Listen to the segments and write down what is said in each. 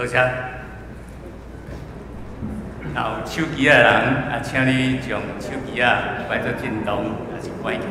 謝。若有手機的人，啊，請你將手機仔擺做震動，抑是關起。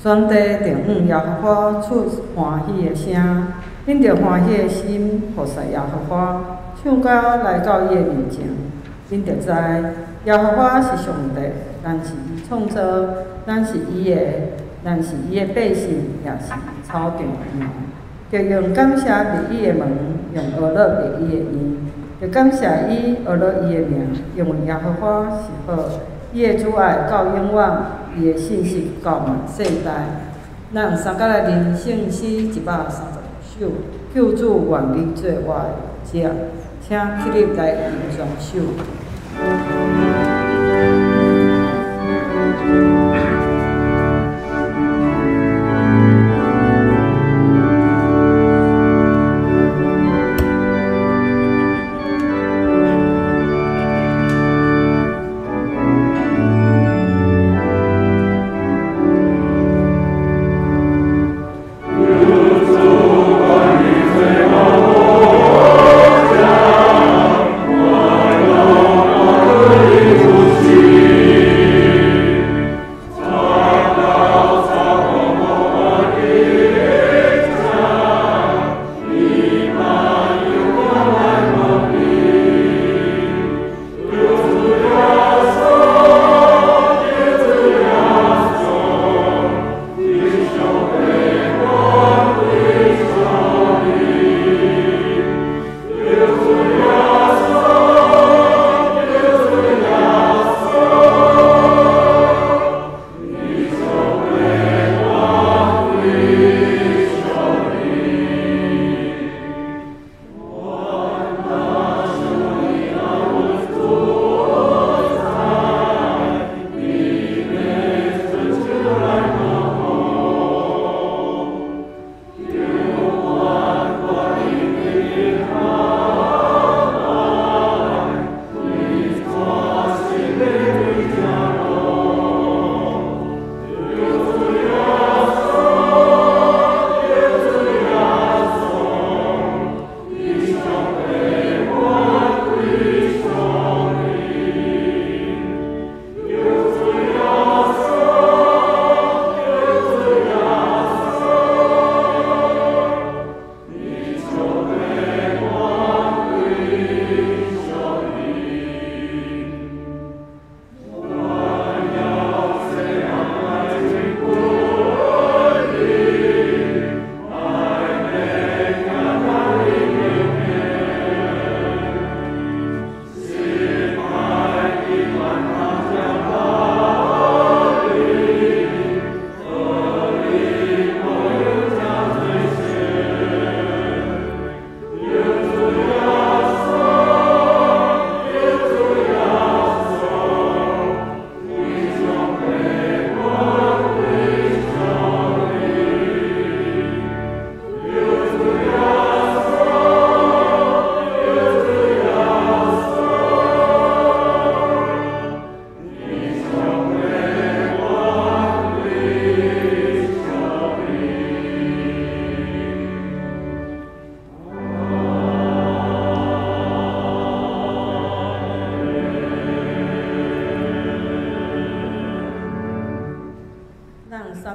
全地著向耶和華出歡喜的聲，本著歡喜的心服侍耶和華，唱歌來到伊的面前。恁著知，耶和華是上帝，咱是伊創造，咱是伊的，咱是伊的百姓，也是伊草場的羊。著用感謝入伊的門，用呵咾入伊的院，著感謝伊，呵咾伊的名，因為耶和華是好，伊的慈愛到永遠，伊的信實到萬世代。咱三甲來念聖詩136首，救主願你做我的牧者，請起立來吟全首。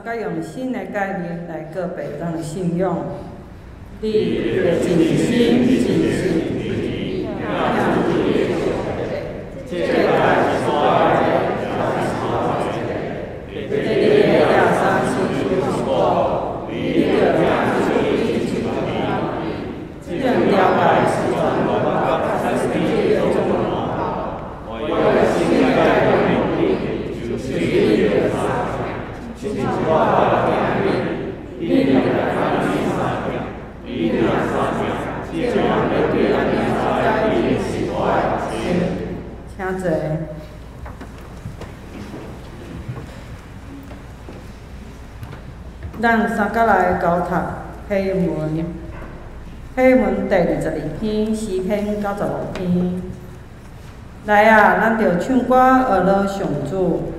咱用新的概念來告白咱的信仰，你會盡心盡性疼這界是我的，你的耶穌親像我，你著疼這了解是全我的新概念，就是你的請坐。咱三甲來交讀彼文，彼文第22篇，詩篇95篇。來啊，咱著唱歌呵咾上主。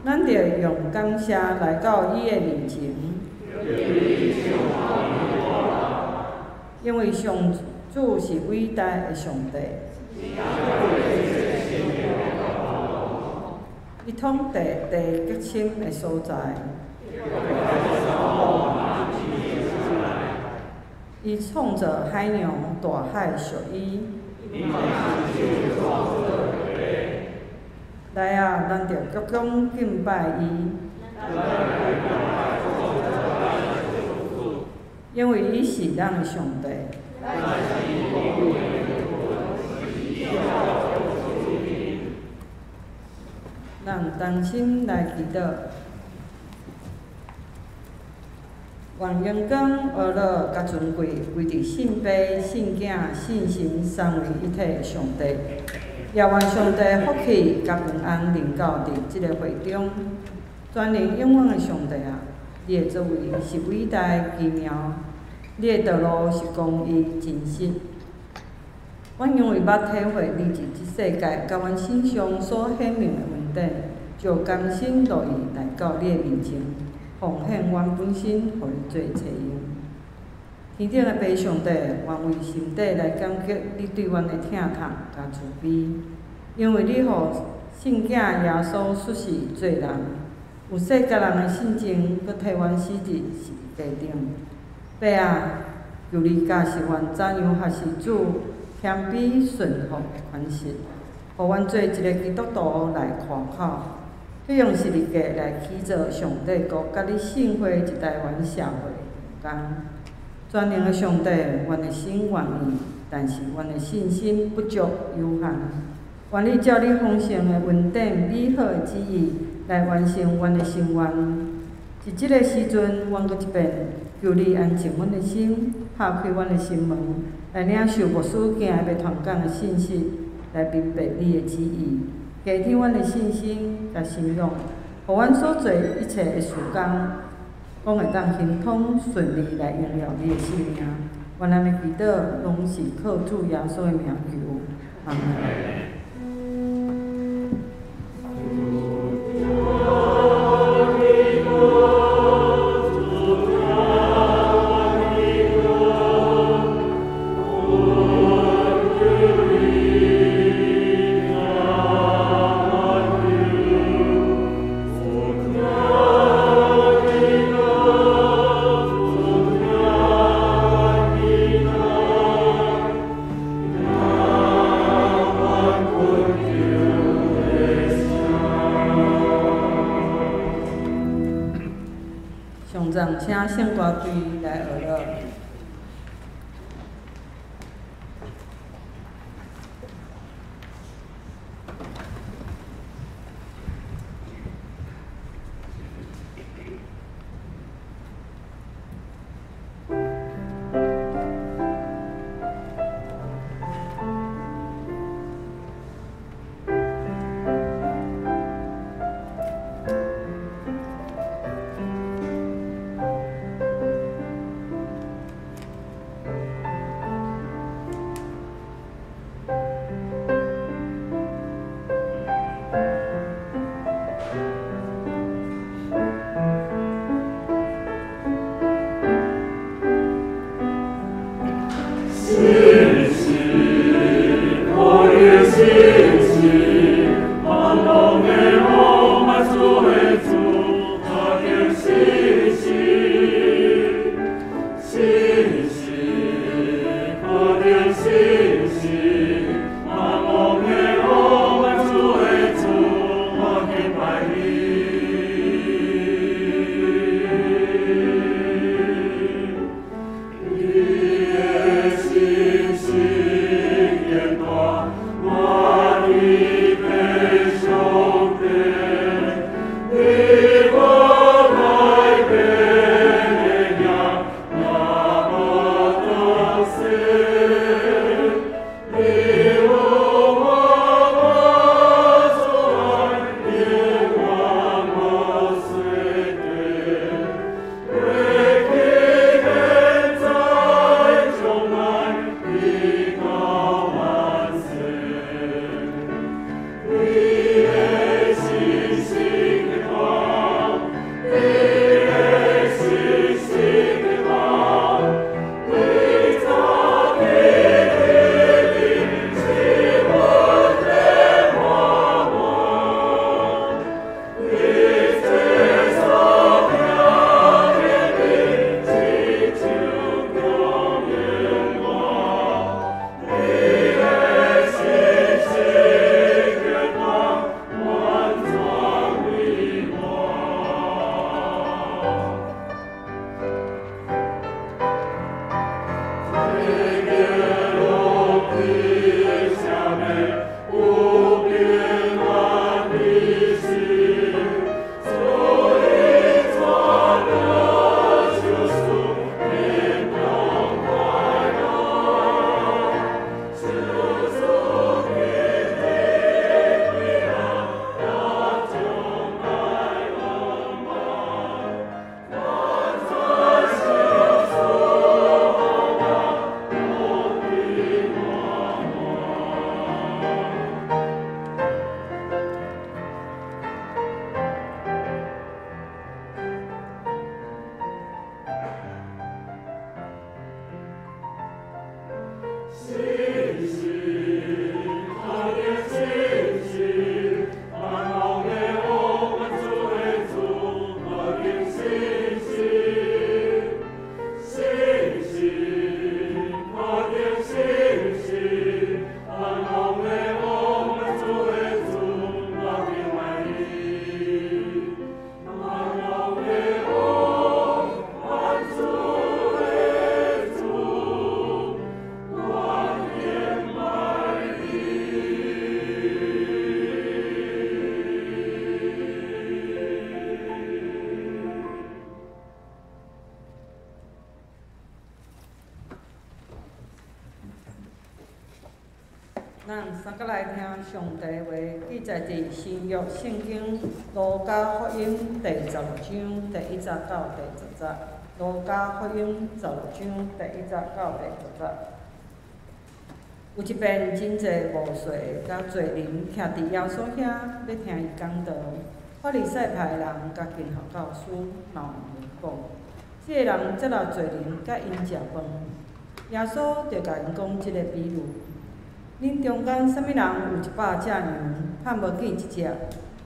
咱著用感謝來到伊的面前，因為上主是偉大的上帝。伊統治地極深的所在。伊創造海洋，大海屬伊。來啊，咱著鞠躬敬拜伊。因為伊是咱的上帝。咱同心來祈禱。願榮光、呵咾佮尊貴歸佇聖父、聖囝、聖神三位一體的上帝。也願上帝福氣佮平安臨到佇這个會中。全能永遠的上帝啊，你的作為是偉大奇妙，你的道路是公義真實。阮因為捌體會你佇這世界佮阮身上所顯明的恩典，就甘心樂意來到你的面前，奉獻阮本身，予你做冊用。天頂的父上帝，願為心底來感激你對阮的疼痛佮慈悲，因為你予聖囝耶穌出世做人，有世界人的性情，閣替阮死佇十字架頂。父啊，求你教示阮怎樣學習主謙卑順服的款式，予阮做一个基督徒來誇口，去用十字架來起造上帝國，佮你聖會一台灣社會的同工。全能的上帝，阮的心願意，但是阮的信心不足有限。願你照你豐盛的恩典、美好的旨意來完成阮的心願。佇這个時陣，阮閣一遍求你安靜阮的心，敲開阮的心門，來領受牧師今日欲傳講的信息，來明白你的旨意，加添阮的信心佮信仰，予阮所做一切的事工，攏會當亨通順利來榮耀你的聖名。願咱的祈禱攏是靠主耶穌的名求，阿們。請聖歌隊來學樂。我。咱三個來聽上帝話，記載佇新約聖經路加福音第十六章第一節到第十節。路加福音十六章第一節到第十節。有一遍真濟無稅佮罪人徛佇耶穌遐，欲聽伊講道。法利賽派的人佮經學教師鬧講：這个人接納罪人佮𪜶食飯。耶穌就共𪜶講這个比喻：恁中間啥物人有100隻羊，拍無見一隻，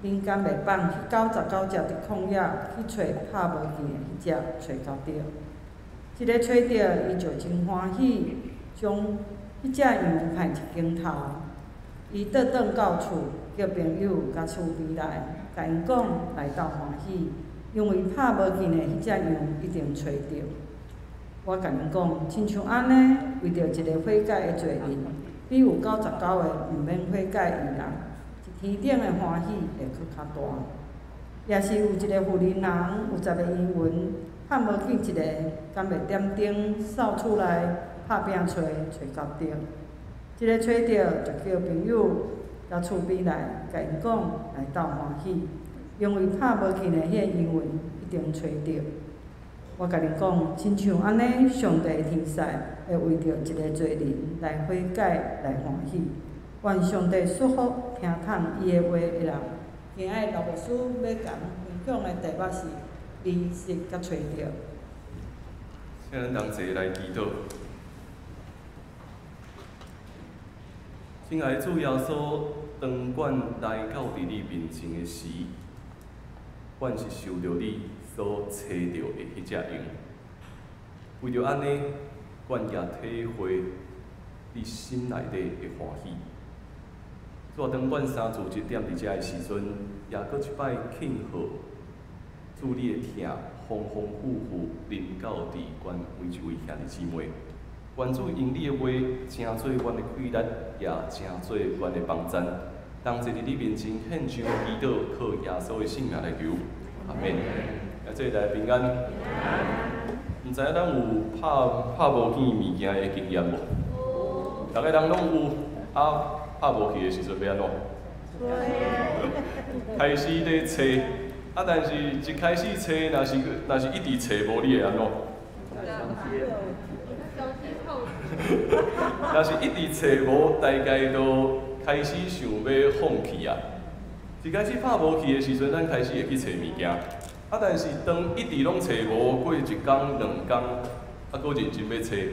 恁敢袂放彼99隻佇曠野去揣拍無見的彼隻，揣到著？一个揣著，伊就真歡喜，將彼隻羊刣一間頭。伊倒轉到厝，叫朋友佮厝邊來，共𪜶講來鬥歡喜，因為拍無見的彼隻羊已經揣著。我共恁講，親像按呢，為著一个悔改的罪人，比有99个毋免悔改的義人，佇天頂的歡喜會閣較大。若是有一个婦人人有十个銀銀，拍無見一个，敢袂點燈，掃厝內，拍拚揣，揣到著？一个揣著，就叫朋友佮厝邊來，共𪜶講來鬥歡喜，因為拍無見的彼个銀銀已經揣著。我共恁講，親像按呢，上帝的天使會為著一个罪人來悔改來歡喜。願上帝賜福聽聽伊的話的人。今仔日老牧師欲共分享的題目是迷失佮揣著。請咱同齊來祈禱。親愛的主耶穌，當阮來到佇你面前的時，阮是受著你所揣著的彼隻羊。為著按呢，阮也體會你心內底的歡喜。主啊，當阮三自一點佇遮的時陣，也閣一擺慶賀主你的疼，豐豐富富臨到佇阮每一位兄弟姊妹。願主用你的話，成做阮的氣力，也成做阮的幫贊。同齊佇你面前獻上祈禱，靠耶穌的聖名來求，阿們。啊，這來平安。毋知影咱有拍拍無見物件的經驗無？逐个人攏有啊，拍無去的時陣欲按怎？開始咧揣，啊，但是一開始揣，若是一直揣無，你會按怎？若是一直揣無，大概都開始想欲放棄啊。一開始拍無去的時陣，咱開始會去揣物件。啊，但是當一直攏揣無，過一工兩工，啊，閣認真欲揣。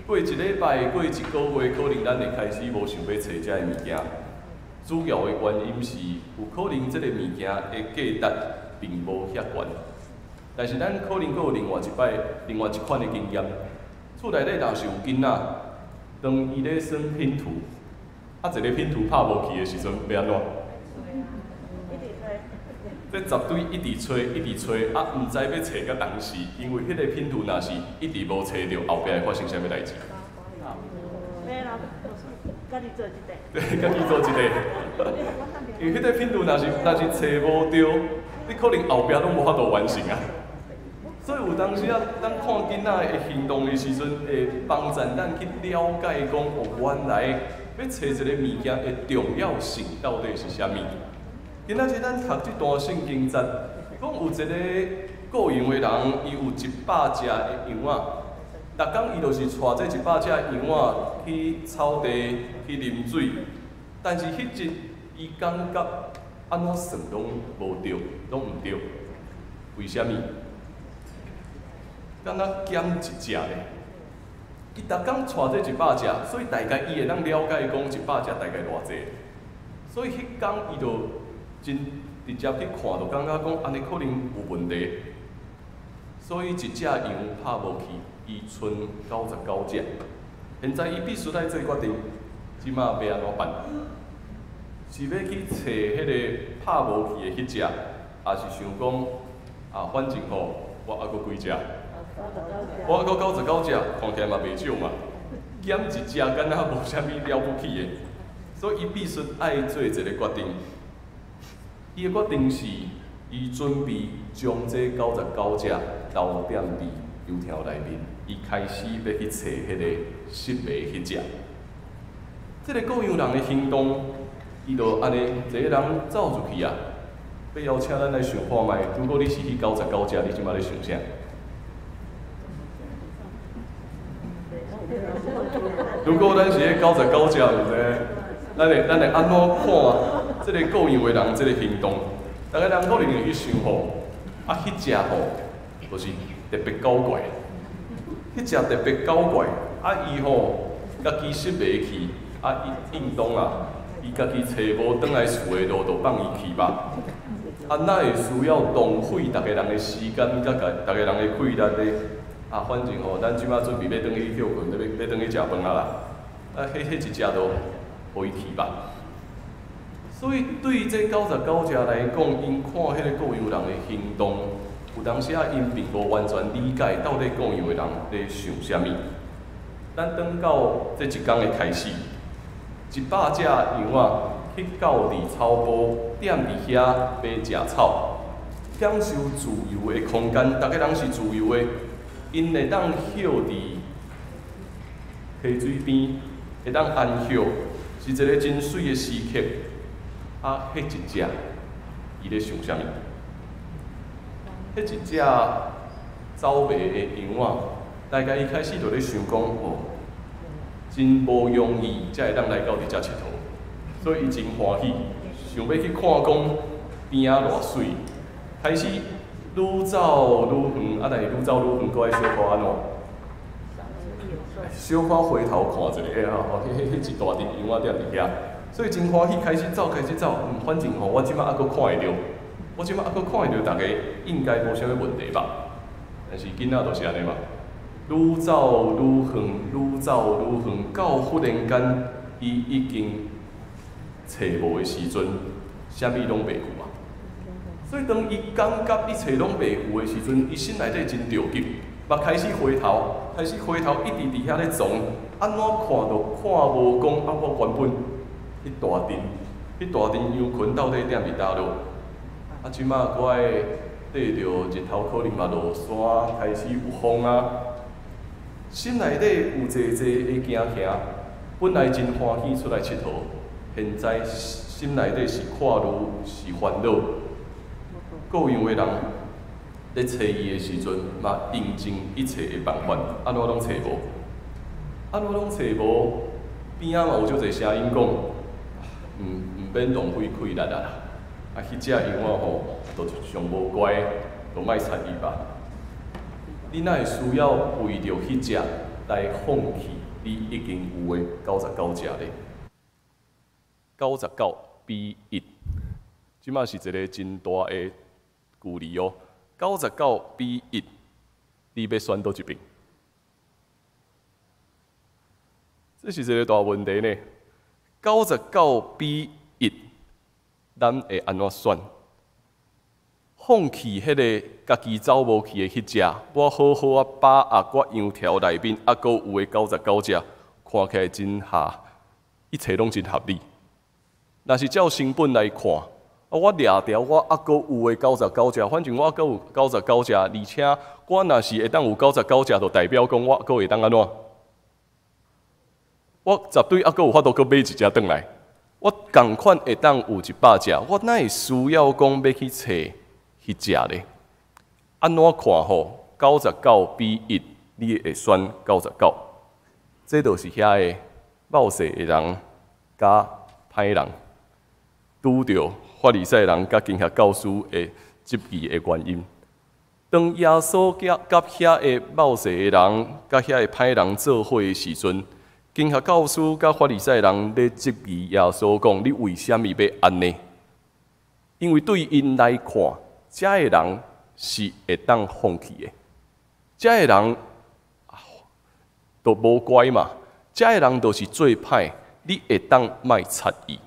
過一禮拜，過一个月，可能咱會開始無想欲揣這个物件。主要的原因是，有可能這个物件的價值並無遐懸。但是咱可能閣有另外一擺、另外一款的經驗。厝內底若是有囡仔，當伊咧耍拼圖，啊，一个拼圖拍無去的時陣，欲按怎？這絕對一直揣，一直揣，啊，毋知欲揣到當時，因為彼个拼圖若是一直無揣著，後壁會發生啥物代誌？家己做一個。對，家己做一個。因為彼个拼圖若是揣無著，你可能後壁攏無法度完成啊。所以有當時啊，咱看囡仔的行動的時陣，會幫助咱去了解講，哦，原來欲揣一個物件的重要性到底是啥物。今仔日咱讀這段聖經節，講有一个顧羊的人，伊有100隻的羊仔，逐工伊就是帶這100隻羊仔去草地去啉水，但是彼日伊感覺按怎算攏無對，攏毋對，為啥物？敢若減一隻咧？伊逐工帶這100隻，所以大概伊會當了解講100隻大概偌濟，所以彼工伊就真直接去看，就感覺講按呢可能有問題，所以一隻羊拍無去，伊賰99隻。現在伊必須愛做決定，這馬欲按怎辦？是欲去揣彼个拍無去的彼隻，抑是想講啊，反正吼，我猶閣幾隻？我猶閣99隻，看起來嘛袂少嘛，減一隻敢若無啥物了不起的，所以伊必須愛做一個決定。伊的決定是，伊準備將這99隻留踮佇羊屄內面，伊開始欲去揣彼个失迷彼隻。這個羔羊人的行動，伊就按呢一个人走出去啊。欲邀請咱來想看覓，如果你是彼九十九隻，你這馬咧想啥？如果咱是彼九十九隻，毋知咱會按怎看這个羔羊的人這个行動？逐个人可能會去想吼，啊，彼隻吼，就是特別搞怪，彼隻特別搞怪，啊，伊吼家己失袂去，啊，伊應當啊，伊家己揣無轉來厝的路，就放伊去吧。啊，哪會需要浪費逐个人的時間，佮逐个人的氣力咧？啊，反正吼，咱這馬準備欲轉去歇睏，欲轉去食飯啊啦。啊，彼一隻就予伊去吧。所以對這九十九隻來講，𪜶看彼个羔羊人的行動，有當時仔𪜶並無完全理解到底羔羊的人咧想啥物。咱轉到這一工的開始，100隻羊仔去到佇草埔，踮佇遐欲食草，享受自由的空間，逐个人是自由的，𪜶會當歇佇溪水邊，會當安歇，是一个真媠的時刻。啊，彼一隻，伊咧想啥物？彼一隻走迷的羊仔，大概伊開始就咧想講，哦，真無容易才會當來到佇遮𨑨迌，所以伊真歡喜，想欲去看講邊仔偌媠，開始愈走愈遠，啊，但是愈走愈遠，閣愛小可按怎？小可回頭看一下，吼，彼一大陣羊仔踮佇遐。所以真歡喜，開始走，開始走，反正吼，我這馬猶閣看會著，我這馬猶閣看會著，逐个應該無啥物問題吧？但是囡仔就是按呢嘛，愈走愈遠，愈走愈遠，到忽然間，伊已經揣無的時陣，啥物攏袂有啊。所以當伊感覺一切攏袂有的時陣，伊心內底真著急，嘛開始回頭，開始回頭，一直佇遐咧傱，按怎看都看無講啊！我原本彼大陣，彼大陣羊群到底踮佇佗落？啊，這馬閣愛綴著日頭可能嘛落山，開始有風啊。心內底有濟濟的驚嚇，本來真歡喜出來𨑨迌，現在心內底是看愈是煩惱。羔羊的人咧揣伊的時陣，嘛用盡一切的辦法，按怎攏揣無，按怎攏揣無。邊仔嘛有足濟聲音講，毋免浪費氣力啊啦！啊，彼隻羊仔吼，就上無乖，就莫插伊吧。你哪會需要為著彼隻來放棄你已經有的九十九隻咧？99比1，這馬是一个真大的距離哦。99比1，你欲選佗一邊？這是一个大問題呢。99比1，咱會按怎選？放棄彼个家己走無去的彼隻，我好好仔把握我羊條內面猶閣有的九十九隻，看起來真合，一切攏真合理。若是照成本來看，啊，我掠著我猶閣有的九十九隻，反正我猶閣有九十九隻，而且我若是會當有九十九隻，就代表講我閣會當按怎？我絕對猶閣有法度閣買一隻轉來，我仝款會當有100隻，我哪會需要講欲去揣彼隻咧？按怎看吼？99比1，你會選九十九？這就是遐个冒勢的人佮歹人，拄著法利賽人佮經學教師的質疑的原因。當耶穌佮遐个冒勢的人佮遐个歹人做伙的時陣，經學教師佮法利賽人咧質疑耶穌講：你為啥物欲按呢？因為對𪜶來看，這个人是會當放棄的，這个人都無乖嘛，這个人就是做歹，你會當莫插伊。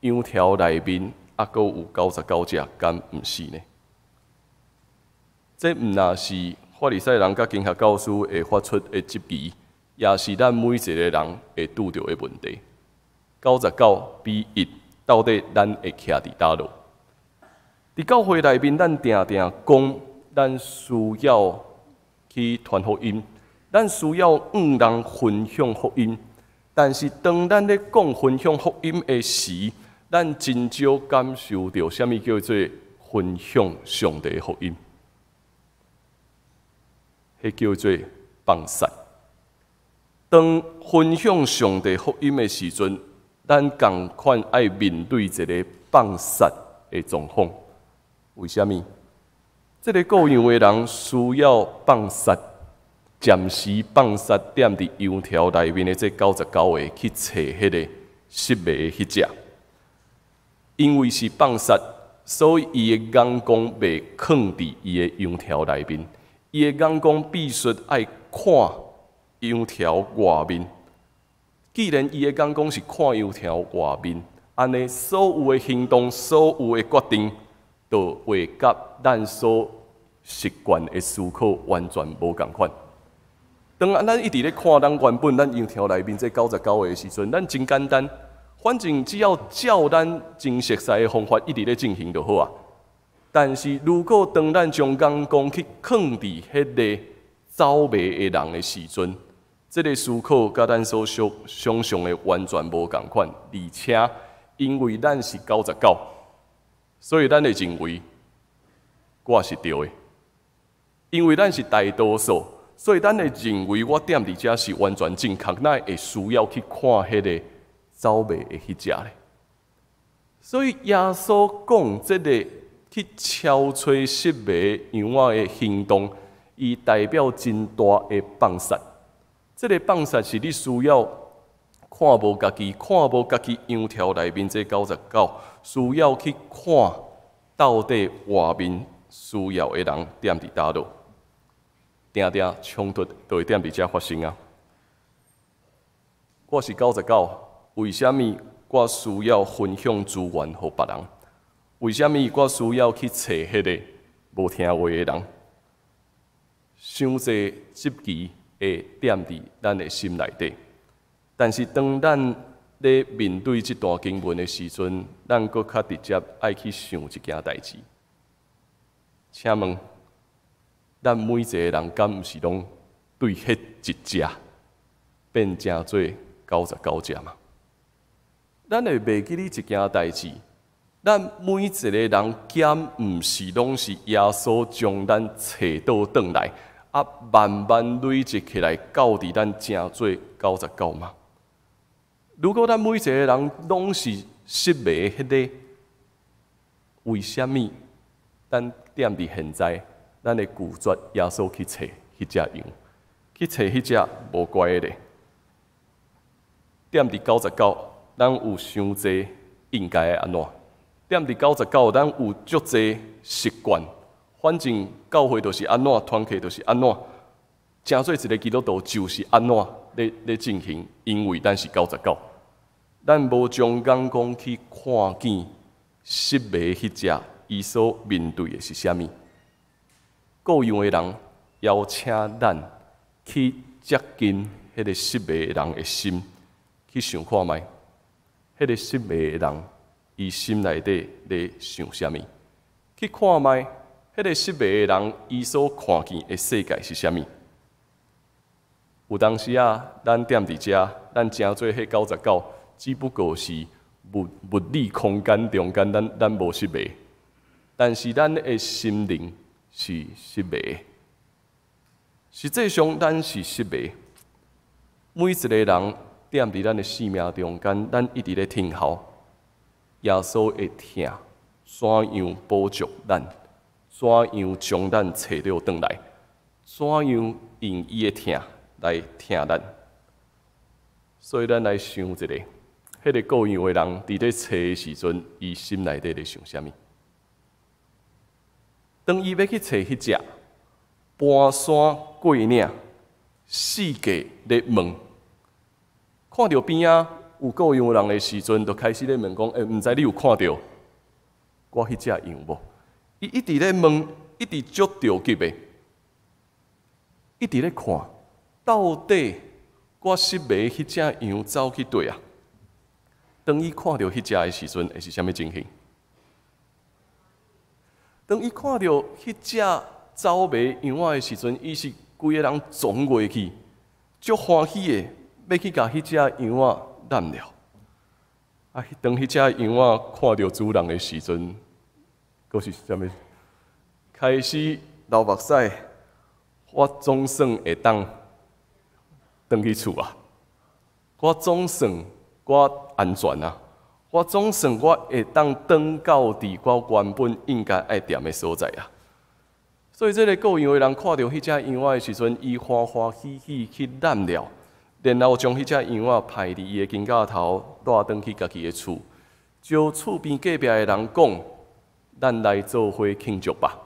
羊條內面猶閣有九十九隻，敢毋是呢？這毋若是法利賽人佮經學教師會發出的質疑，也是咱每一個人會拄著的問題。99比1，到底咱會徛佇佗落？佇教會內面，咱定定講，咱需要去傳福音，咱需要向人分享福音。但是當咱咧講分享福音的時，咱真少感受著啥物叫做分享上帝的福音，彼叫做放殺。當分享上帝福音的時陣，咱仝款愛面對一个放殺的狀況。為啥物？這个羔羊的人需要放殺，暫時放殺踮佇羊條內面的這99个去揣彼个失迷的彼隻。因為是放殺，所以伊的眼光袂囥佇伊的羊條內面，伊的眼光必須愛看羊條外面。既然伊的眼光是看羊條外面，按呢所有的行動、所有的決定，就會佮咱所習慣的思考完全無仝款。當咱一直咧看咱原本咱羊條內面這99个的時陣，咱真簡單，反正只要照咱真熟悉的方法一直咧進行就好啊。但是如果當咱將眼光去囥佇彼个走迷的人的時陣，這个思考佮咱所想像的完全無仝款，而且因為咱是99，所以咱會認為我是對的。因為咱是大多數，所以咱會認為我踮佇遮是完全正確，哪會需要去看彼个走迷的彼隻咧？所以耶穌講這个去敲揣失迷羊仔的行動，伊代表真大的放殺。這个放殺是你需要看無家己，看無家己羊條內面這99，需要去看到底外面需要的人踮佇佗落，定定衝突就會踮佇遮發生啊！我是九十九，為啥物我需要分享資源予別人？為啥物我需要去揣彼个無聽話的人？傷濟質疑會踮佇咱的心內底，但是當咱咧面對這段經文的時陣，咱閣較直接愛去想一件代誌。請問，咱每一个人敢毋是攏對彼一隻變成做99隻嗎？咱會袂記得一件代誌，咱每一个人敢毋是攏是耶穌將咱揣倒轉來，啊，慢慢累積起來，到佇咱成做99嗎？如果咱每一个人攏是失迷彼个，為啥物咱踮佇現在，咱會拒絕耶穌去揣彼隻羊，去揣彼隻無乖的咧？踮佇九十九，咱有傷濟應該按怎？踮佇九十九，咱有足濟習慣，反正教會就是按怎，團契就是按怎，成做一个基督徒就是按怎咧進行，因為咱是九十九，咱無將眼光去看見失迷彼隻，伊所面對的是啥物？羔羊的人邀請咱去接近彼个失迷的人的心，去想看覓，彼个失迷的人，伊心內底咧想啥物？去看覓，彼个失迷的人，伊所看見的世界是啥物？有當時啊，咱踮佇遮，咱成做彼九十九，只不過是物理空間中間，咱無失迷，但是咱的心靈是失迷的。實際上，咱是失迷。每一个人踮佇咱的生命中間，咱一直咧聽候耶穌的疼，怎樣補足咱？怎樣將咱揣著轉來？怎樣用伊的疼來疼咱？所以，咱來想一下，彼个羔羊的人佇咧揣的時陣，伊心內底咧想啥物？當伊欲去揣彼隻，搬山過嶺，四界咧問，看著邊仔有羔羊人的時陣，就開始咧問講：欸，毋知你有看著我彼隻羊無？伊一直咧問，一直足著急的，一直咧看，到底我失迷彼隻羊走去佗啊？當伊看著彼隻的時陣，會是啥物情形？當伊看著彼隻走迷羊仔的時陣，伊是規个人傱過去，足歡喜的，欲去共彼隻羊仔攬了。啊，當彼隻羊仔看著主人的時陣，閣是啥物？開始流目屎，我總算會當轉去厝啊！我總算我安全啊！我總算我會當轉到佇我原本應該愛踮的所在啊！所以，這个顧羊的人看著彼隻羊仔的時陣，伊歡歡喜喜去攬了，然後將彼隻羊仔排佇伊的肩胛頭，帶轉去家己的厝。招厝邊隔壁的人講：咱來做伙慶祝吧！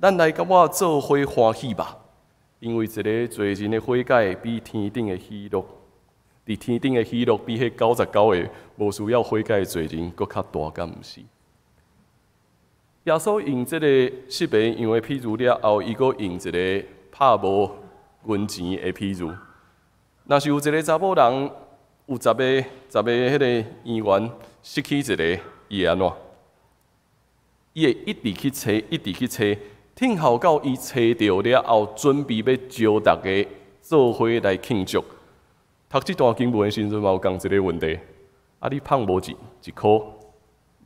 咱來佮我做伙歡喜吧！因為一个罪人的悔改，比天頂的喜樂，佇天頂的喜樂，比彼99個無需要悔改的罪人閣較大，敢毋是？耶穌用這个失迷羊的譬喻了後，伊閣用一个拍無銀錢的譬喻。若是有一个查某人有十個彼个銀元失去一个，伊會按怎？伊會一直去揣，一直去揣，等候到伊揣著了後，準備欲招逐家做伙來慶祝。讀這段經文的時陣，嘛有仝一个問題：啊，你放無一箍，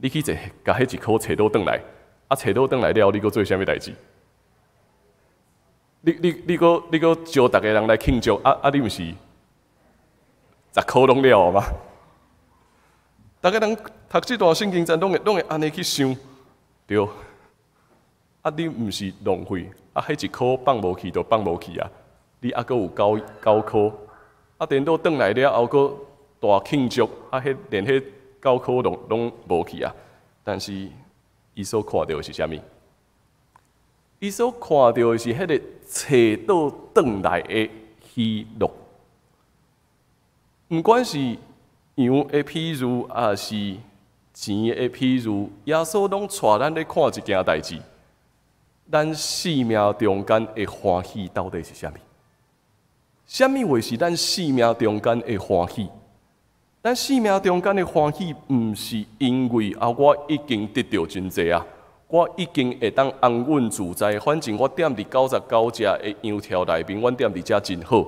你去揣，共彼一箍揣倒轉來，啊，揣倒轉來了後，你閣做啥物代誌？你閣招逐家人來慶祝，啊啊！你毋是10箍攏了嗎？逐家人讀這段聖經陣，攏會按呢去想，對。啊，你毋是浪費，啊，彼一箍放無去就放無去啊！你猶閣有九箍，啊，顛倒轉來了後，閣大慶祝，啊，彼連彼九箍攏無去啊！但是伊所看著的是啥物？伊所看著的是彼个揣倒轉來的喜樂。毋管是羊的譬喻，抑是錢的譬喻，耶穌攏帶咱咧看一件代誌：咱生命中間的歡喜到底是啥物？啥物話是咱生命中間的歡喜？咱生命中間的歡喜，毋是因為啊，我已經得著真濟啊，我已經會當安穩自在。反正我踮佇99隻的羊柱內面，阮踮佇遮真好。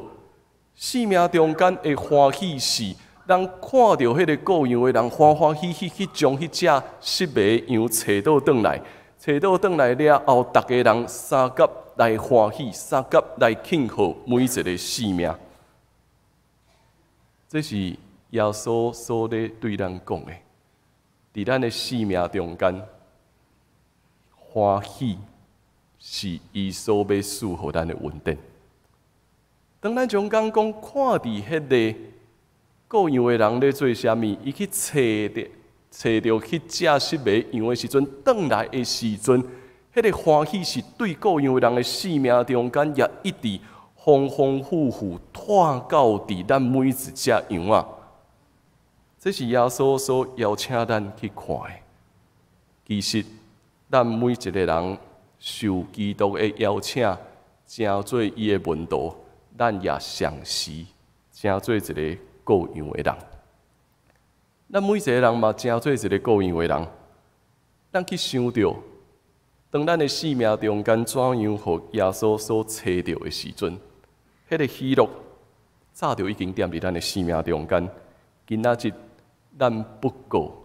生命中間的歡喜是，咱看著彼个顧羊的人歡歡喜喜去將彼隻失迷羊揣倒轉來，揣倒轉來了後，逐家人相佮來歡喜，相佮來慶賀每一个生命。這是耶穌所咧對咱講的，佇咱的生命中間，歡喜是伊所欲賜予咱的恩典。當咱將講講看佇彼个顧羊的人咧做啥物，伊去揣著彼隻失迷羊的時陣，轉來的時陣，彼个歡喜是對顧羊的人的生命中間，也一直豐豐富富湠到佇咱每一隻羊仔。這是耶穌所邀請咱去看的。其實，咱每一个人受基督的邀請，成做伊的門徒，咱也同時成做一个顧羊的人。咱每一个人嘛，成做一个顧羊的人。咱去想著，當咱的生命中間怎樣予耶穌所揣著的時陣，彼个喜樂早就已經踮佇咱的生命中間。今仔日咱不過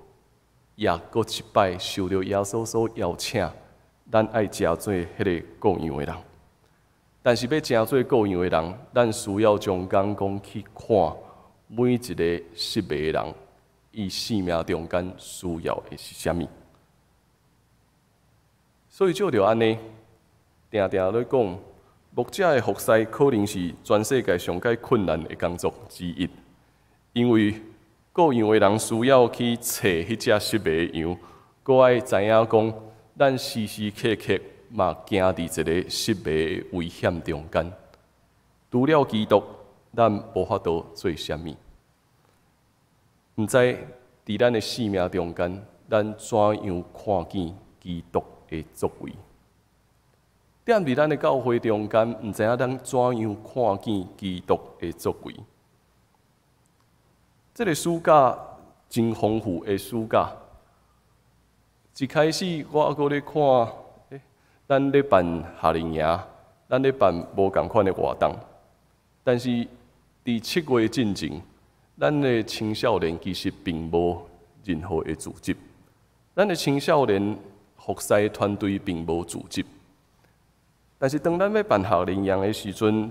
也閣一擺受著耶穌所邀請，咱愛成做彼个顧羊的人。但是欲成做顧羊的人，咱需要將眼光去看每一个失迷的人，伊生命中間需要的是啥物。所以照著按呢，定定咧講，牧者的服侍可能是全世界上蓋困難的工作之一，因為顧羊的人需要去揣彼隻失迷的羊，閣愛知影講，咱時時刻刻嘛行佇一个失迷的危險中間。除了基督，咱無法度做啥物。毋知佇咱的生命中間，咱怎樣看見基督的作為？踮佇咱的教會中間，毋知影咱怎樣看見基督的作為？這个暑假真豐富的暑假，一開始我猶閣咧看，咱咧辦夏令營，咱咧辦無仝款的活動，但是佇7月進前，咱的青少年其實並無任何的組織，咱的青少年服侍團隊並無組織。但是當咱欲辦夏令營的時陣，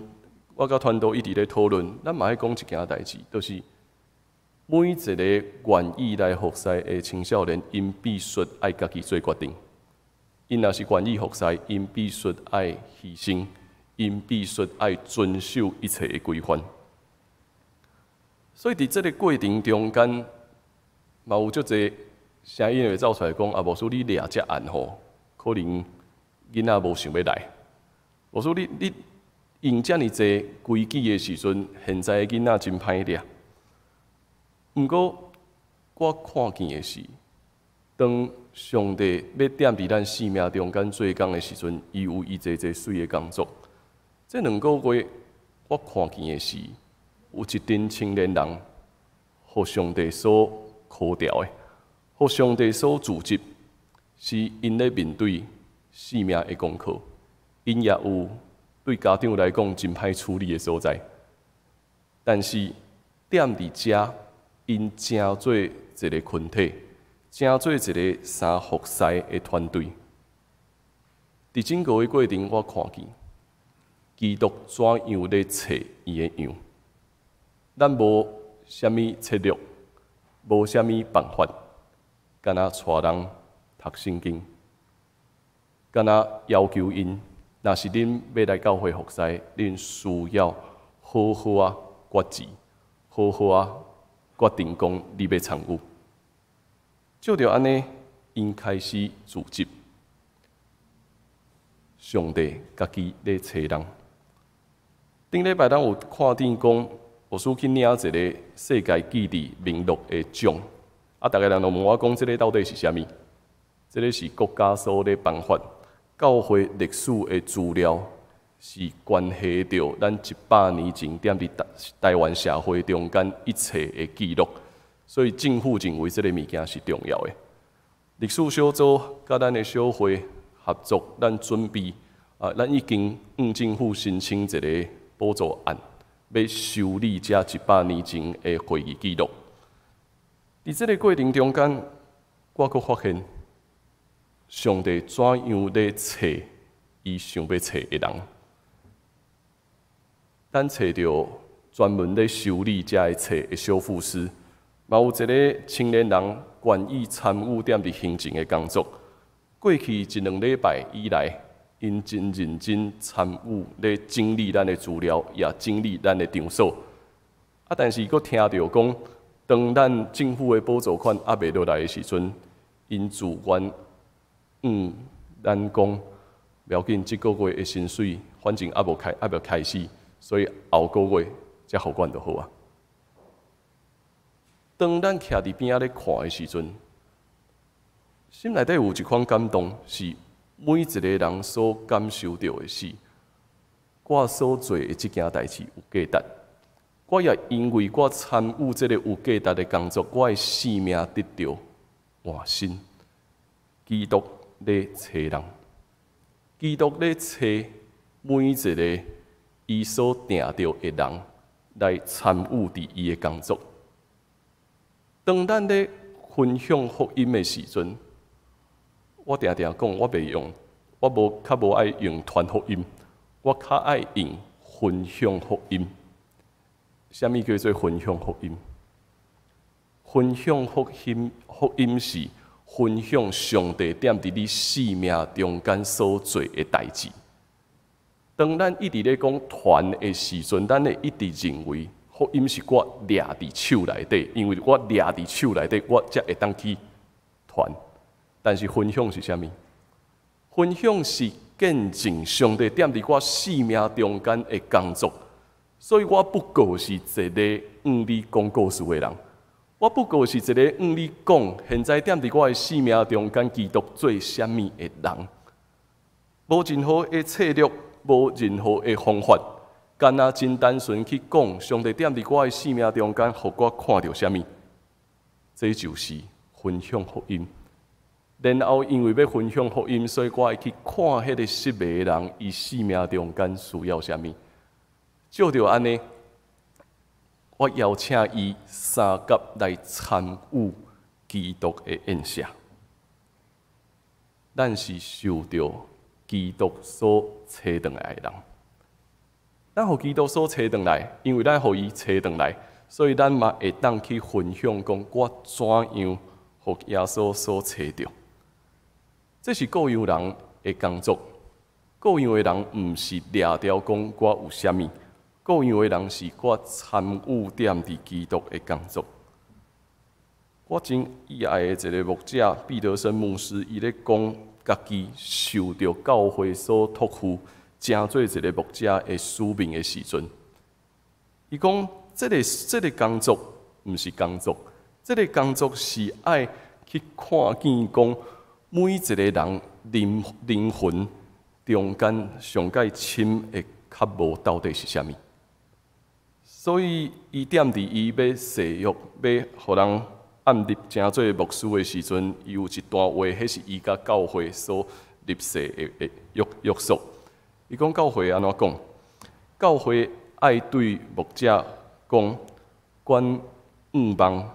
我佮團隊一直咧討論，咱嘛愛講一件代誌，就是每一个願意來服侍的青少年，𪜶必須愛家己做決定。𪜶若是願意服侍，𪜶必須愛犧牲，𪜶必須愛遵守一切的規範。所以佇這个過程中間，嘛有足濟聲音會走出來講：啊，牧師你掠遮絚吼，可能囡仔無想欲來。牧師你用遮爾濟規矩的時陣，現在的囡仔真歹掠。毋過，我看見的是，當上帝欲踮佇咱生命中間做工的時陣，伊有伊濟濟媠的工作。這2個月，我看見的是，有一陣青年人，予上帝所呼召的，予上帝所組織，是𪜶咧面對生命的功課，𪜶也有對家長來講真歹處理的所在。但是踮佇遮，𪜶成做一个群體，成做一个相服侍的團隊。佇整個的過程，我看見基督怎樣咧揣伊的羊。咱無啥物策略，無啥物辦法，干焦帶人讀聖經，干焦要求𪜶，若是恁欲來教會服侍，恁需要好好仔決志，好好仔決定講你欲參與。照著按呢，𪜶開始組織，上帝家己咧揣人。頂禮拜咱有看見講，牧師去領一个世界記憶名錄的獎，啊，逐个人攏問我講，這个到底是啥物？這个是國家所咧頒發教會歷史的資料，是關係著咱100年前踮佇台灣社會中間一切的記錄，所以政府認為這个物件是重要的。歷史小組佮咱的小會合作，咱準備啊，咱已經向政府申請一个補助案，欲修理這100年前的會議記錄。佇這个過程中間，我閣發現上帝怎樣咧揣伊想欲揣的人。咱揣著專門咧修理這个冊的修復師，嘛有一个青年人願意參與踮佇行政的工作。過去一兩禮拜以來，𪜶真認真參與咧整理咱的資料，也整理咱的場所。啊，但是閣聽著講，當咱政府的補助款猶未落來的時陣，𪜶自願向咱講，無要緊，這个月的薪水反正猶無開始，所以後个月才予阮就好啊。當咱徛佇邊仔咧看的時陣，心內底有一款感動，是每一個人所感受著的是，我所做的這件代誌有價值。我也因為我參與這个有價值的工作，我的生命得著換新。基督咧揣人，基督咧揣每一个伊所定著的人來參與佇伊的工作。當咱咧分享福音的時陣，我定定講，我袂用，我無較無愛用傳福音，我較愛用分享福音。啥物叫做分享福音？分享福音，福音是分享上帝踮佇你生命中間所做的代誌。當咱一直咧講傳的時陣，咱會一直認為福音是我掠佇手內底，因為我掠佇手內底，我才會當去傳。但是分享是啥物？分享是見證上帝踮佇我生命中間的工作，所以我不過是一个向你講故事的人，我不過是一个向你講現在踮佇我的生命中間基督做啥物的人，無任何的策略，無任何的方法，干焦真單純去講上帝踮佇我的生命中間，予我看著啥物，這就是分享福音。然後因為欲分享福音，所以我會去看彼个失迷的人，伊生命中間需要啥物。照著按呢，我邀請伊相佮來參與基督的宴席。咱是受著基督所揣轉來的人，咱予基督所揣轉來，因為咱予伊揣轉來，所以咱嘛會當去分享講我怎樣予耶穌所揣著。這是各樣人的工作，各樣的人毋是掠牢講我有啥物，各樣的人是我參與踮佇基督的工作。我真意愛的一個牧者彼得森牧師，伊咧講家己受著教會所託付，成做一個牧者的使命的時陣，伊講這個工作毋是工作，這個工作是愛去看見講每一個人靈魂中間上蓋深的渴慕到底是啥物。所以伊踮佇伊欲誓約，欲予人按立成做牧師的時陣，伊有一段話，彼是伊佮教會所立誓的約束。伊講教會按怎講？教會愛對牧者講，阮向望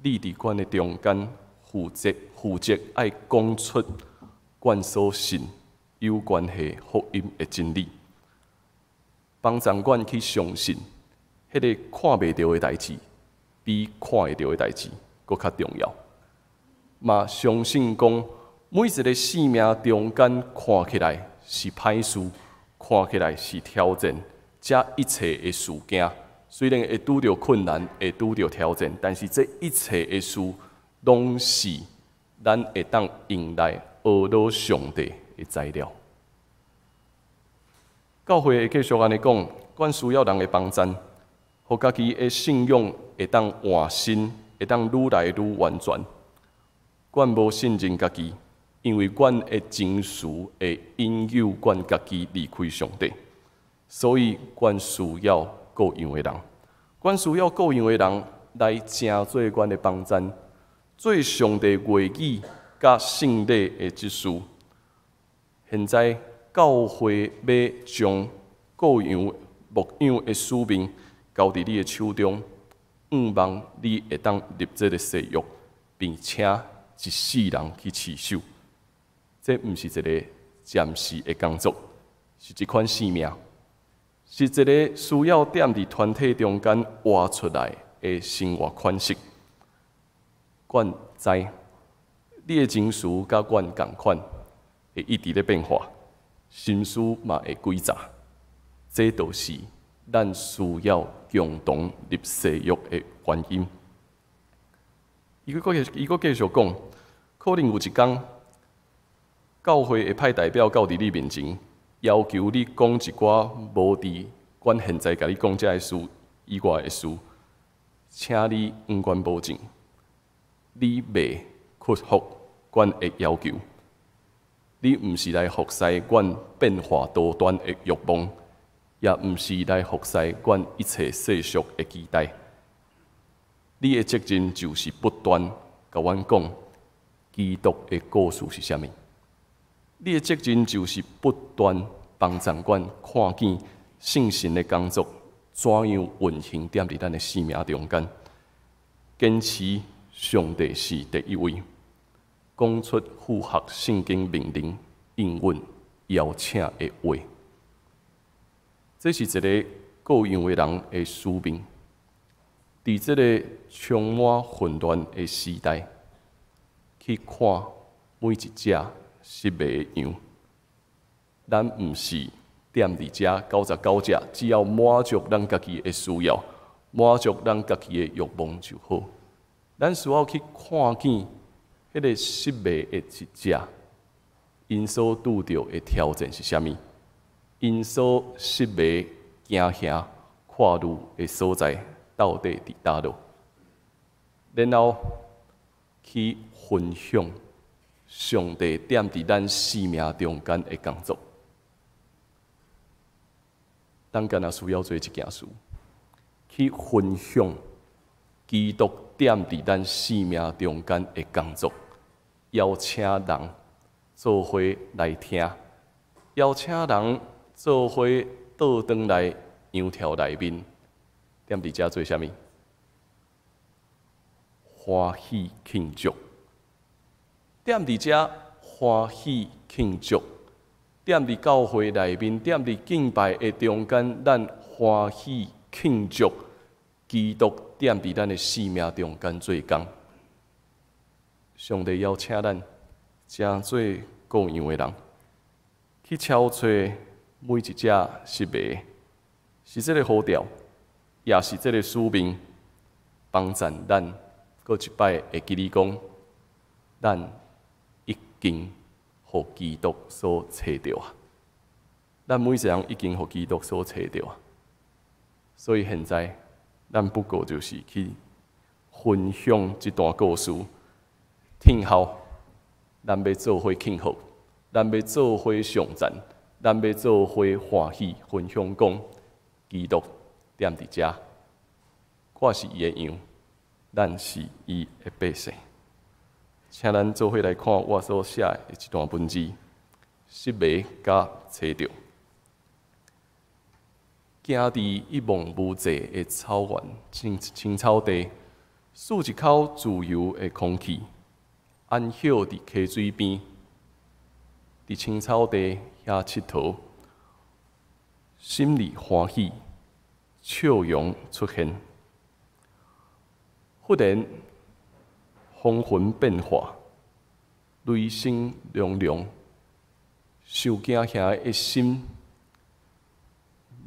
你佇阮的中間負責愛講出阮所信有關係福音的真理，幫助阮去相信，彼个看袂著的代誌，比看會著的代誌閣較重要。嘛相信講，每一个生命中間看起來是歹事，看起來是挑戰，這一切的事件，雖然會拄著困難，會拄著挑戰，但是這一切的事，攏是咱會當用來學到上帝的材料。教會會繼續按呢講，阮需要人的幫贊，予家己的信仰會當換新，會當愈來愈完全。阮無信任家己，因為阮的情緒會引誘阮家己離開上帝，所以阮需要各樣的人，阮需要各樣的人來成做阮的幫贊，做上帝話語佮聖禮的執事。現在教會欲將各樣牧養的使命交佇你的手中，向望你會當立這个誓約，並且一世人去持守。這毋是一个暫時的工作，是一款生命，是一个需要踮佇團體中間活出來的生活款式。阮知你的情緒佮阮仝款，會一直咧變化，心思嘛會詭詐。這就是咱需要共同立誓約的原因。伊閣繼續講，可能有一工，教會會派代表到佇你面前，要求你講一寡無佇阮現在共你講這个事以外的事，請你向阮保證，你袂屈服阮的要求，你毋是來服侍阮變化多端的慾望，也毋是來服侍阮一切世俗的期待。你的責任就是不斷共阮講基督的故事是啥物。你的責任就是不斷幫助阮看見聖神的工作怎樣運行踮佇咱的生命中間，堅持上帝是第一位，講出符合聖經命令應允邀請的話。這是一个各樣的人的使命。佇這个充滿混亂的時代，去看每一隻失迷的羊，咱毋是踮佇遮99隻，只要滿足咱家己的需要，滿足咱家己的慾望就好。咱需要去看見彼个失迷的一隻，𪜶所拄著的挑戰是啥物？𪜶所失迷驚嚇跨路的所在到底佇佗落？然後去分享上帝踮佇咱生命中間的工作。咱敢若需要做這件事，去分享基督踮佇咱生命中間的工作，邀請人做伙來聽，邀請人做伙倒轉來羊柱內面。踮佇遮做啥物？歡喜慶祝。踮佇遮歡喜慶祝，踮佇教會內面，踮佇敬拜的中間，咱歡喜慶祝基督踮佇咱的生命中間做工。上帝邀請咱成做羔羊的人，去敲揣每一隻失迷，是這个呼召，也是這个使命，幫贊咱閣一擺會記得講，咱已經予基督所揣著啊！咱每一個人已經予基督所揣著啊！所以現在，咱不過就是去分享這段故事，聽候，咱欲做伙慶賀，咱欲做伙頌讚，咱欲做伙歡喜分享講，基督踮佇遮，我是伊的羊，咱是伊的百姓。請咱做伙來看我所寫的這段文字，失迷佮揣著。行佇一望無際的草原、青青草地，吸一口自由的空氣，安歇佇溪水邊，佇青草地遐𨑨迌，心裡歡喜，笑容出現。忽然風雲變化，雷聲隆隆，受驚嚇的心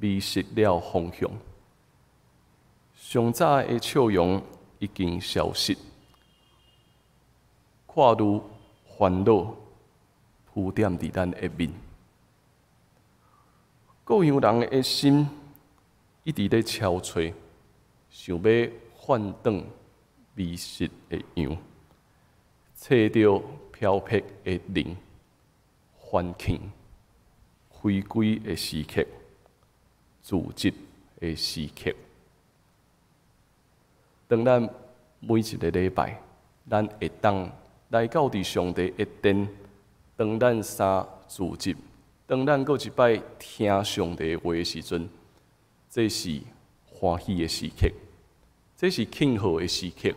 迷失了方向。上早的笑容已經消失，看愈煩惱浮點佇咱的面。羔羊人的心一直咧敲揣，想欲返轉迷失的羊，揣著飄泊的靈，歡慶回歸的時刻，自責的時刻。當咱每一个禮拜，咱會當來到佇上帝的殿，當咱三主日，當咱閣一擺聽上帝話的時陣，這是歡喜的時刻，這是慶賀的時刻，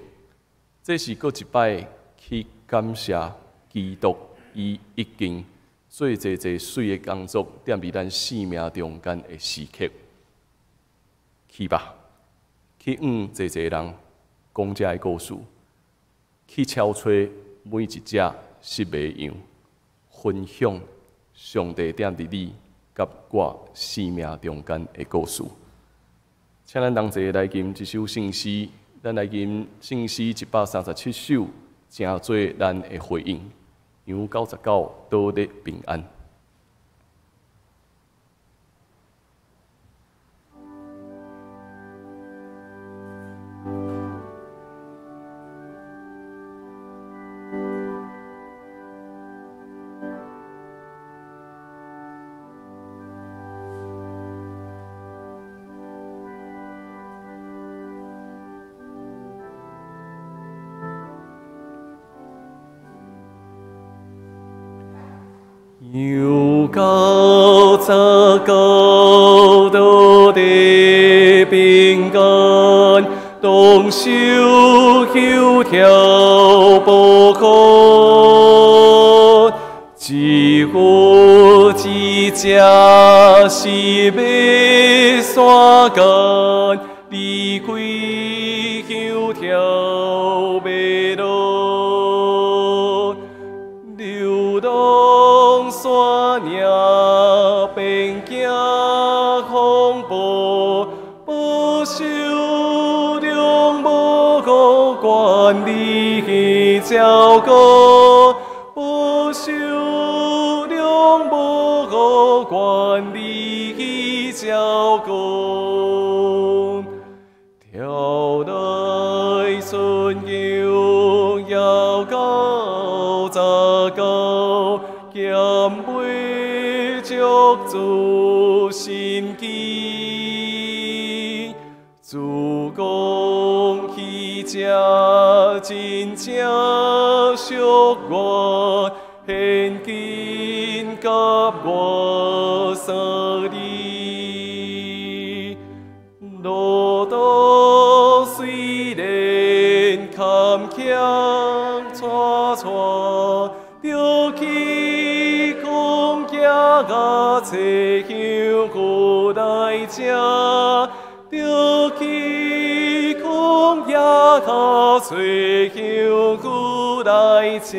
這是閣一擺去感謝基督，伊已經做濟濟媠的工作，踮佇咱生命中間的時刻。去吧，去向濟濟人講這个故事，去敲揣每一隻失迷羊，分享上帝踮佇你佮我生命中間的故事。請咱同齊來吟這首聖詩，咱來吟聖詩137首，成做咱的回應。羊99倒咧平安。羊99倒咧平安，同受休跳无苦，只有一隻是欲山间，离开休跳袂落，流浪山岭变惊风暴，保守两无顾管理照顾，保守两无顾管理照顾，跳来春羊要99，减袂足自心机，自讲彼只真正属我，现今佮我相离，路途坎坷带带，著去空行甲找香菇来食，著去空行甲找香菇来食。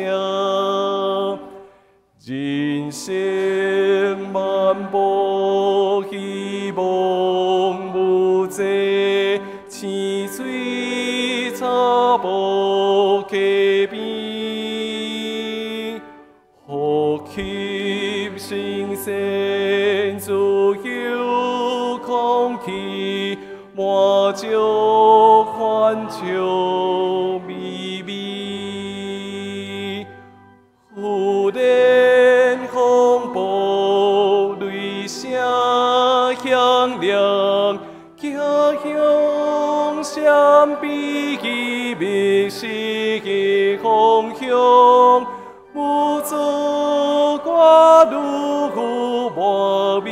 人生漫步希望無際，青水草无溪边，呼吸新鲜自由空氣，滿足歡笑微微。忽然風暴雷聲響亮，行向閃避迷失的方向，無助我愈滿美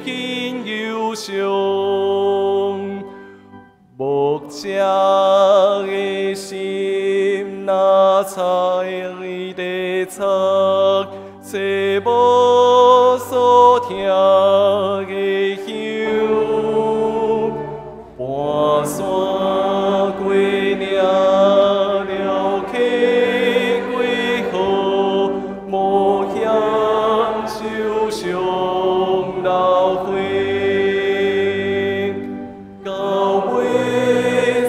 緊憂傷，牧者的心若在地擦，找無所疼的香，盤山過嶺了溪過河，冒險受傷流血，到尾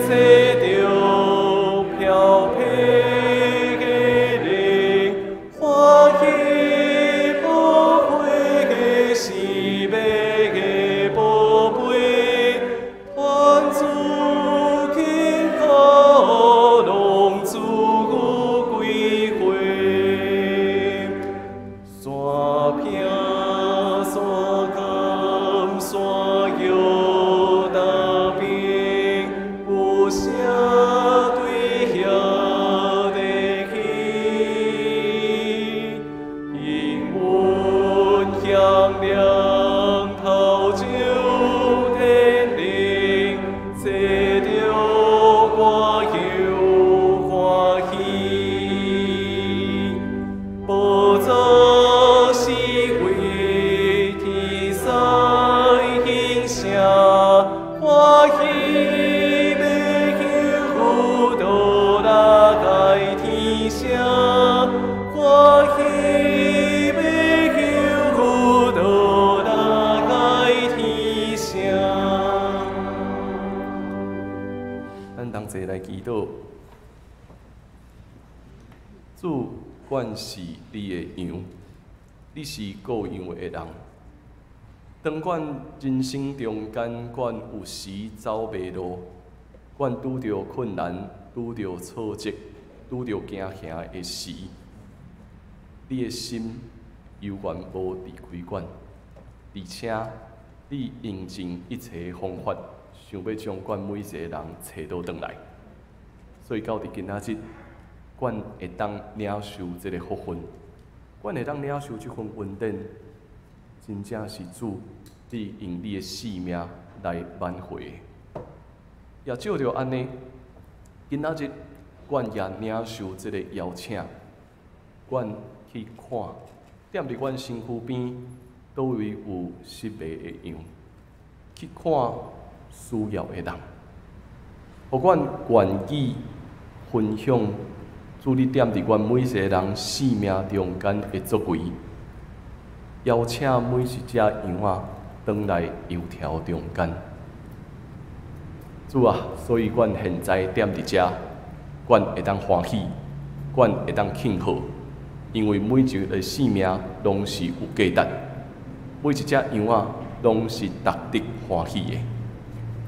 找著飄泊的靈，歡喜寶貴的生命的寶貝，團聚慶賀攏主歸回。山坪山坎山腰大邊，有啥對遐地去？英文響亮頭上天靈，找著歌香歡喜。寶座四圍天使興聲，歡喜欲求福到來天聲，歡喜欲求福到來天聲。咱同齊來祈禱，主，阮是你的羊，你是顧羊的人。當阮人生中間，阮有時走迷路，阮拄著困難、拄著挫折、拄著驚嚇的時，你的心猶原無離開阮，而且你用盡一切方法，想欲將阮每一個人揣倒轉來。所以到佇今仔日，阮會當領受這个福分，阮會當領受這份恩典，真正是主，你用你的性命來挽回的。也照著按呢，今仔日阮也領受這个邀請，阮去看，踮佇阮身軀邊，佗位有失迷的羊，去看需要的人，予阮願意分享主你踮佇阮每一個人生命中間的作為，邀請每一隻羊仔轉來羊條中間。主啊，所以阮現在踮佇遮，阮會當歡喜，阮會當慶賀，因為每一個生命攏是有價值，每一隻羊仔攏是值得歡喜的。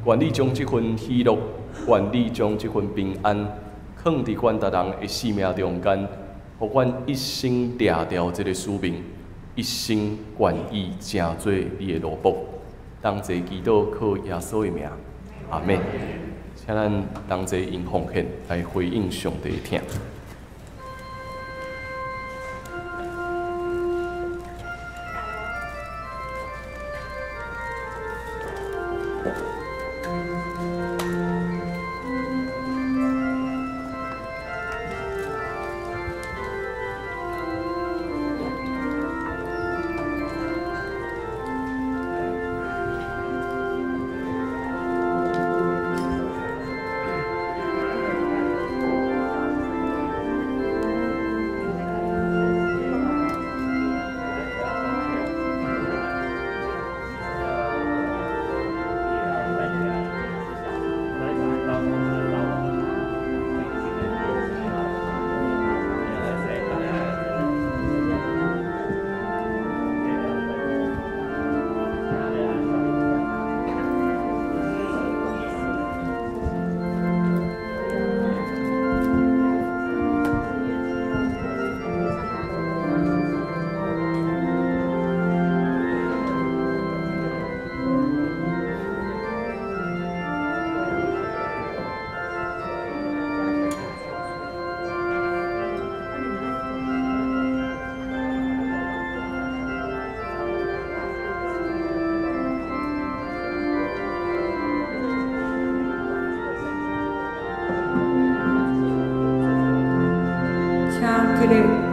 願你將這份喜樂，願你將這份平安，囥佇阮逐人的生命中間，予阮一生掠牢這个使命，一生願意成做你的奴僕。同齊祈禱，靠耶穌的名，阿們。請咱同齊用奉獻來回應上帝的疼。起立。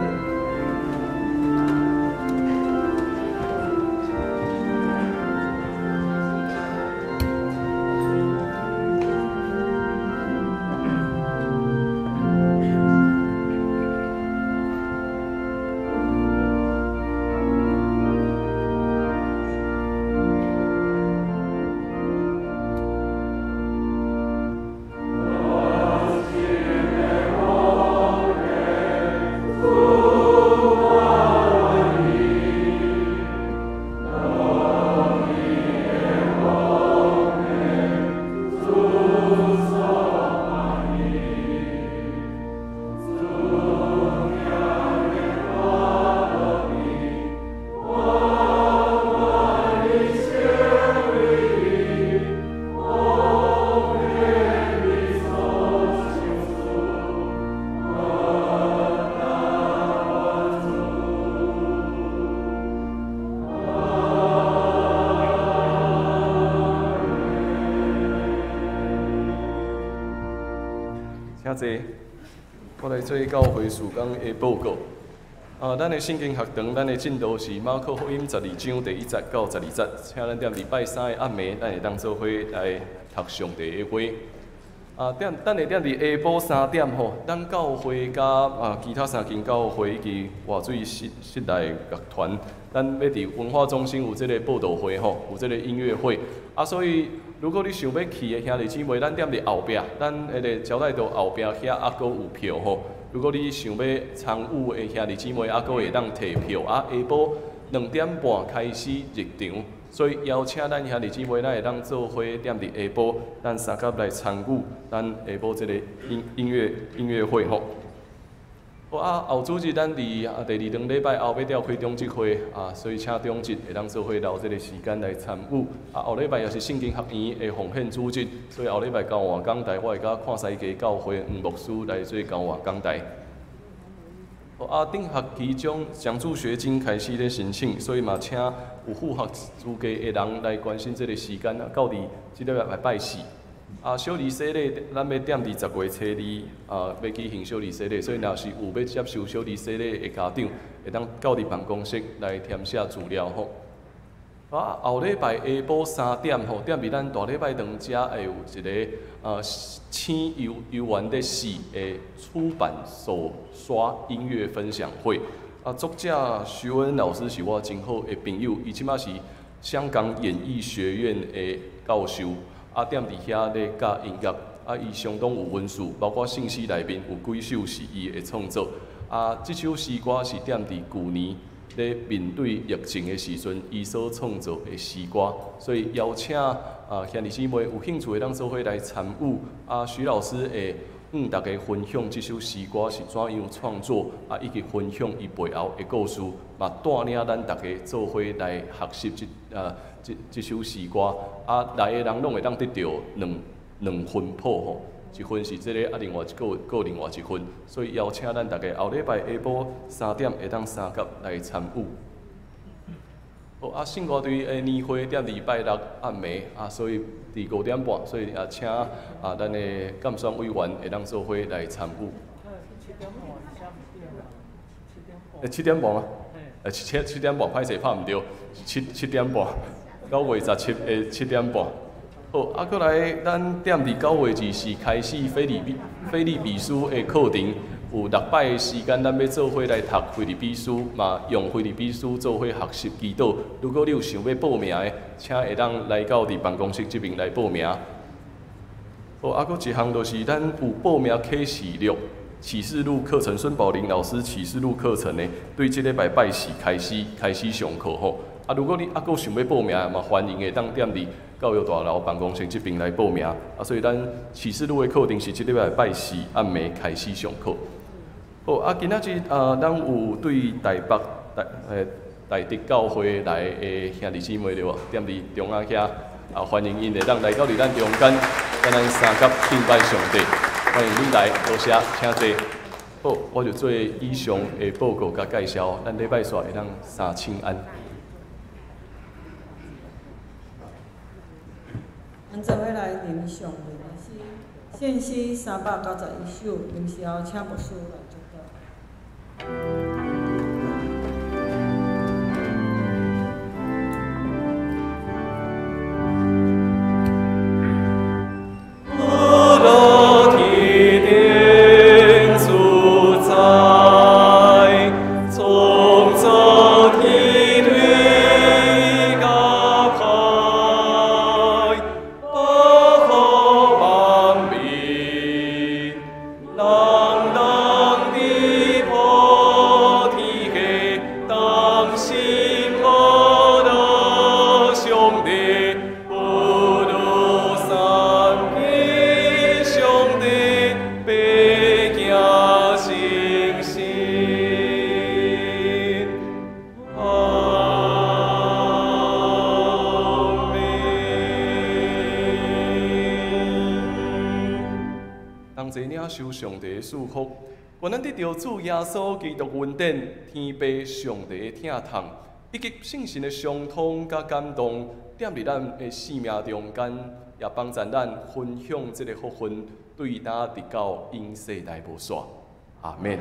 请坐，我来做教会事工的报告。啊，咱的圣经学堂，咱的进度是马可福音12章第1节到12节，请咱踮礼拜三的暗暝，咱会当做伙来读上帝的话。啊，踮等下踮伫下晡3点吼，咱教会佮其他三间教会以及活水室室内乐团，咱欲伫文化中心有这个报道会吼，有这个音乐会。啊，所以如果你想欲去的兄弟姊妹，咱踮伫后壁，咱彼个招待道后壁遐犹阁有票吼。如果你想欲参与的兄弟姊妹，犹阁会当提票。啊，下晡2点半开始入场，所以邀请咱兄弟姊妹，咱会当做伙踮伫下晡，咱相佮来参与咱下晡这个音乐会吼。好啊，后主日咱伫第二顿礼拜后欲调开长执会啊，所以请长执会当做伙留这个时间来参与。啊，后礼拜也是圣经学院的奉献主日，所以后礼拜交换讲台，我会佮看西家教会黄牧师来做交换讲台。好啊，顶学期将奖助学金开始咧申请，所以嘛请有符合资格的人来关心这个时间啊，到伫这礼拜拜四。啊，小儿洗礼，咱欲踮伫10月初二啊，欲举行小儿洗礼，所以若是有欲接受小儿洗礼的家长，会当到伫办公室来填写资料吼。啊，后礼拜下晡3点吼，踮伫咱大礼拜堂遮会有一个请游游玩的戏的出版手刷音乐分享会。啊，作者徐文老师是我真好的朋友，伊这马是香港演艺学院的教授。啊，踮伫遐咧教音乐，啊，伊相当有文思，包括信息内面有几首是伊的创作。啊，这首诗歌是踮伫旧年咧面对疫情的时阵，伊所创作的诗歌，所以邀请兄弟姊妹有兴趣的，咱做伙来参与。啊，徐老师会向大家分享这首诗歌是怎样创作，啊，以及分享伊背后的故事，嘛带领咱大家做伙来学习这首诗歌。啊，来的人拢会当得著两份谱吼，一份是这个，啊，另外一个阁另外一份，所以邀请咱大家后礼拜下晡3点会当相佮来参与。好，啊，圣歌队的年会踮礼拜六暗暝，啊，所以伫5点半，所以也请咱的监选委员会当做伙来参与。7点半吗？七点半，歹势拍毋著，七点半，9月17的7点半。好，啊，阁来，咱踮伫9月24开始腓立比书的课程，有6摆的时间，咱欲做伙来读腓立比书，嘛用腓立比书做伙学习祈祷。如果你有想欲报名的，请会当来到伫办公室这边来报名。好，啊，阁一项就是咱有报名启示录、启示录课程，孙宝林老师启示录课程呢，对这礼拜拜四开始上课吼。啊，如果你犹阁想欲报名，嘛欢迎会当踮伫教育大楼办公室这边来报名。啊，所以咱启示录的课程是这礼拜拜四暗暝开始上课。好，啊，今仔日啊，咱有对台北台德教会来的兄弟姊妹对无？踮伫中央遐啊，欢迎𪜶会当来到伫咱中间，佮咱相佮敬拜上帝。欢迎你来，多谢，请坐。好，我就做以上的报告佮介绍，咱礼拜煞会当三请安。咱做伙来吟诵的诗，献诗391首，林时候请牧师来祝祷。天顶主宰，创造天地甲海，保护万民，人人伫普天下，同心学乐上帝，不如三一上帝，白行成圣。阿们。同齐领受上帝的祝福，愿咱得著主耶稣基督恩典、天父上帝的疼痛，以及圣神的相通佮感动，踮伫咱的生命中間，也幫助咱分享這个福分，對今直到永世代無煞。阿們。